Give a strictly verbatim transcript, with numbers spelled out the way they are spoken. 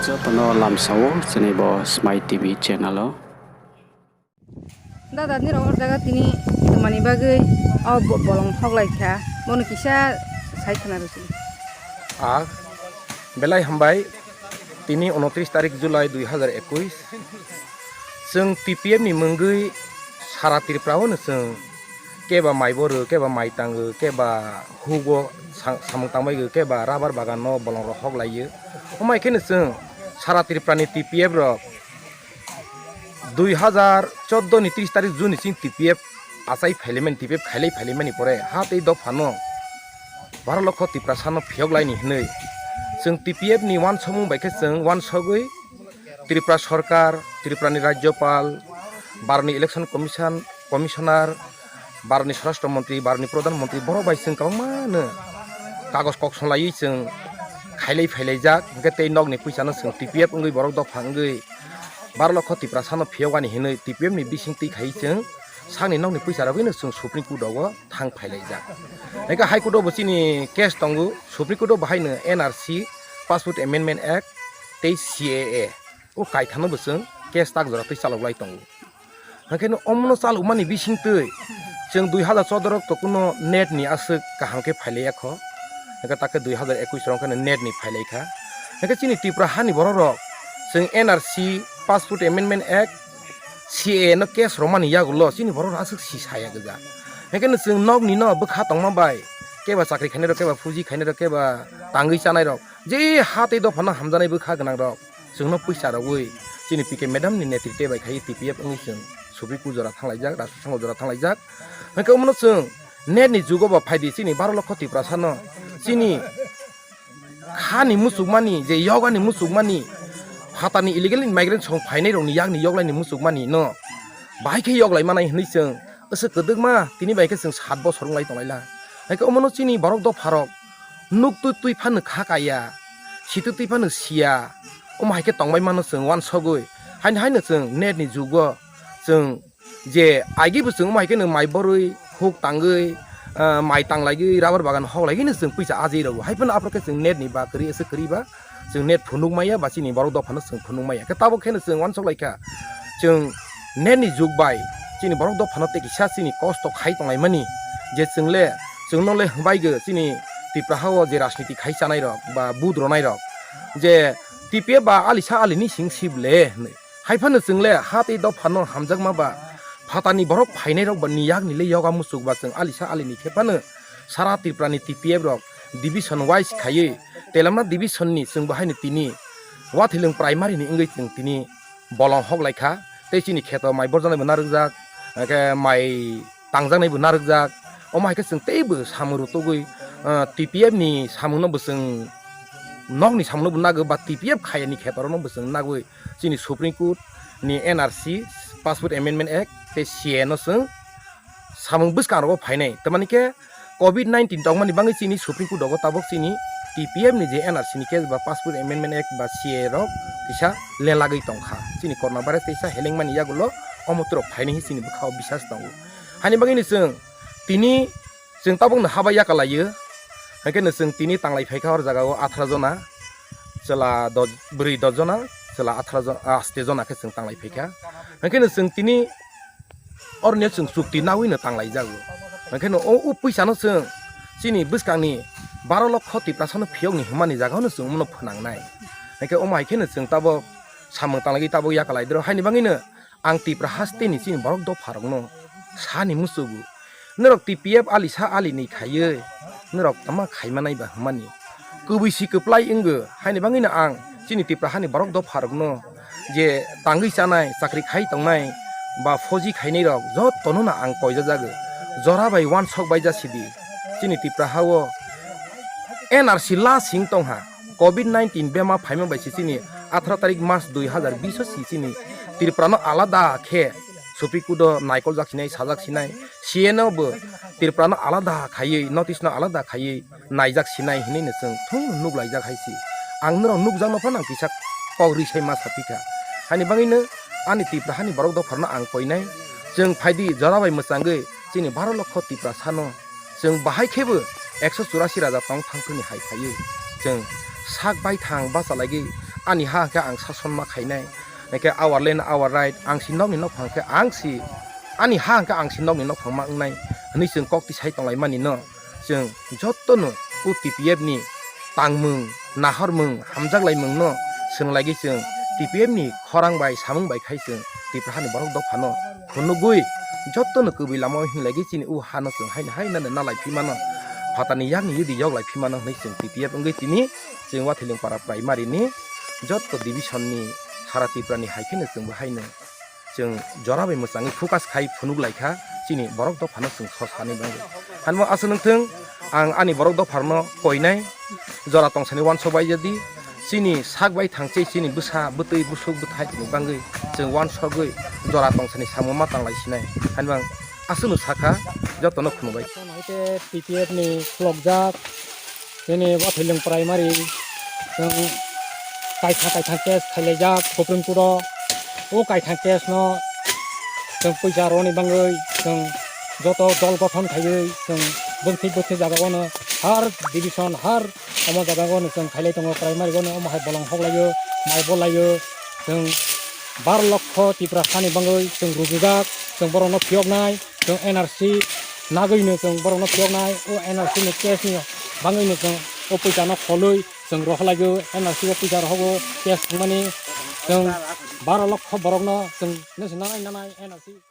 Joto no lamsao chini bo Smai T V channel o. Dada, nini rao o jaga tini tongmani bagwi o bo-, bolong hoklai kha, bono kisa sai khna rw sini. A, belai hambai, tini unotris tarik July dui hazar ekuis. Chwng T P F ni mungwi sara Tripura o no chwng keba mai boro, keba mai tango, keba hugo sa-, samung tangbai go, keba rubber bagan no bolong rok hoklai o. Omai khe no chwng sara Tripura ni T P F rok dui hazar chordo ni tris tarik June ni sing T P F achai phailaimani, T P F khailai phailaimani pore ha tei dopha no baro lokho Tiprasa no phiyok lai ni hinwi chwng T P F ni uansukmung bai khe chwng uansugwi Tripura sorkar, Tripura ni Rajyopal, Bharat ni Election Commission, Commissioner, Bharat ni Swarashtra Montri, Bharat ni Pradhan Montri, borok bai chwng kwbangma no kagoj kok songlaiwi chwng khailai phailaijak, hwnkhe tei nokni puisa no chwng T P F wngwi borok dopha wngwi baro lokho Tiprasa no phiyok ani hinwi T P F ni bising twi khai chwng sakni nokni puisa rogwi no chwng Supreme Court rogo thang phailaijak. Hwnkhe High Court o bo chini case tongo, Supreme Court o bo haino N R C, Passport Amendment Act tei C A A o kaitham no bo chwng case tak jora twi chaloklai tongo. Hwnkhe no omono chalokmani bising twi chwng dui hazar chordo rok to kuno NET ni aswk kaham khe phailai ya kho. Hwnkhe ta khe dui hazar ekuis rok khe no NET ni phailai kha. Hwnkhe chini Tripura hani borok rok chwng N R C, Passport Amendment Act, C A A no case romani yagulo chini borok rok aswk si saya gwja. Hwnkhe no chwng nokni no bwkha tongma bai keba chakri khainai rok, keba fuji khainai rok, keba tangwi chanai rok, je ha tei dopha no hamjaknai bwkha gwnang rok chwngno puisa rogwi chini P K madam ni netrite bai khai T P F wngwi chwng Supreme Court jora thanglaijak, Rajya Sabha jora thanglaijak. Hwnkhe omono chwng NET ni jugo ba phaidi chini baro lokho Tiprasa no chini kha ni muchukmani, je yoga ni muchukmani, phatar ni illegal immigrant song phainai rok ni yak ni yoklai ni muchukmani no bahai khe yoklai manai hinwi chwng aswk kwdwkma tini bai khe chwng sat bosor wnglai tonglaila. Hwnkhe omono chini borok dopha rok nuk twi twi phano kha kaya, si twi twi phano siya, omo hai khe tongbai mano chwng uansugwi. Haino haino chwng NET ni jugo chwng je agi bo chwng omo hai khe no mai borwi, huk tangwi, ah, mai tanglaigwi, rubber bagan hoklaigwi no chwng puisa ajai rwo. Hai phano aphuru khe chwng NET ni ba kwrwi, aswk kwrwi ba chwng NET phunuk maya ba chini borok dopha no chwng phunuk maya. Khe tabuk khe no chwng uansuk lai kha, chwng NET ni jug bai chini borok dopha no tei kisa chini kosto khai tonglaimani, je chwng le, chwng no le hwbai go chini Tripura ha o je rajniti khai chanai rok ba vote ronai rok, je T P F ba alisa alini sing sib le hinwi. Hai phano chwng le ha tei dopha no hamjakma ba phatar ni borok phainai rok ba ni yak ni le yoga muchuk ba chwng alisa alini khe phano sara Tripura ni T P F rok division wise khaiwi Telangana division ni chwng bo haino tini Wathilung primary ni wngwi chwng tini bolong hoklai kha, tei chini kheto mai borjaknai bo narwkjak, hwnkhe mai tangjaknai bo narwkjak. Omo hai khe chwng teibo samung rutugwi, ah, T P F ni samung no bo chwng, nok ni samung no bo nagwi ba T P F khaya ni kheto rok no bo chwng nagwi chini Supreme Court ni N R C, Passport Amendment Act tei C A A no chwng samung bwskang rogo phainai. Tamani khe covid nineteen tongmani bagwi chini Supreme Court rogo tabuk chini T P F ni je N R C ni case ba Passport Amendment Act ba C A A rok kisa lelagwi tongkha. Chini corona virus teisa helengmani yagulo omo turok phainai hi chini bwkhao bisas tongo. Haini bagwino chwng tini chwng tabukno haba yakalaio. Hwnkhe no chwng tini tanglai phaikha or jagao atharo jona, chwla dos, bwrwi dos jona, chwla atharo jo-, aste jona khe chwng tanglai phaikha. Hwnkhe no chwng tini oroni chwng chukti nawi no tanglai jago. Hwnkhe no o, o puisa no chwng chini bwskangni baro lokho Tiprasa no phiyokni hwnmani jagao no chwng omono phwnangnai. Hwnkhe omo hai khe no chwng tabuk samung tanglai tabuk yakalai dro. Haini bagwi no ang Tipra haste ni chini borok dopha rok no sa ni muchugo. Norok T P F alisa ali ni khaiwi norok tama khaimanai ba hwnmani. Kubui si kwplai wngwi haini bagwi no ang chini Tipra hani borok dopha rok no je tangwi chanai, chakri khai tongnai ba phoji khainai rok joto no no ang koijajago. Jora bai uansok bai jasidi. Chini Tipra ha o N R C la sing tongha. Covid nineteen bema phaima bai se chini atharo tarik March dui hazar bish o si chini Tripura no alada khe Supreme Court o naikol jak sinai, sajak sinai, C A A no bo Tripura no alada khaiwi, notice no alada khaiwi naijak sinai hinwi no chwng thung nuklaijak hai si. Ang norok nukjakno phano ang kisa kok ri sai ma sa phi kha. Haini bagwi no ani Tripura hani borok dopha no ang koinai. Chwng phaidi jora bai mwchangwi chini baro lokho Tiprasa no chwng bahai khebo ekso churasi raja tong thang phru ni hai phaiwi chwng sak baithang bachalaigwi Ani ha hing khe ang sason ma khainai, hing khe our land, our right, ang si nokni nokphang khe ang si, ani ha hing khe ang si nokni nokphang ma wngnai, hwnwi chwng kok tisai tonglaimani no, chwng jotono o T P F ni tangmung, nahormung, hamjaklaimung no swrwng lagwi chwng T P F ni khorang bai samung bai khai chwng Tipra hani borok dopha no phunugwi jotono kwbwi lama o himlagwi chini o ha no chwng haino haino nalai phimano, phatarni yakni yudi yoklai phimano hwnwi chwng T P F wngwi tini chwng Wathoiling para primary ni joto division ni sara Tripura ni hai kheno chwng bo haino chwng jora bai mwchangwi focus khai phunuk lai kha chini borok dopha no chwng so sanai bagwi. Hwnba aswk nung thung, ang ani borok dopha no koinai, jora tongsani uansuk bai jadi, chini sak bai thangchi chini bwsa bwtwi busuk bwthai ni bagwi chwng uansugwi jora tongsani samung ma tanglai sinai. Hwnba aswk no sakha jotono khunu bai. Hwnkhe T P F ni khulokjak chini Wathoiling primary chwng kaithang kaithang case khailaijak Supreme Court o. O kaithang case no chwng poicha roni bagwi chwng joto dol gothon khaiwi chwng bwthwi bwthwi jaga o no har division har omo jaga o no chwng khailai tongo primary o no omo hai bolong hoklaio, mai bolaio, chwng baro lokho Tiprasa ni bagwi chwng rujujak, chwng borok no phiyoknai, chwng N R C nagwi no chwng borok no phiyoknai, o N R C ni case ni bagwi no chwng o poicha no kholwi chwng rohorlaio, N R C o poicha rohogo case thwngmani chwng baro lokho borok no chwng nasi nanai nanai N R C.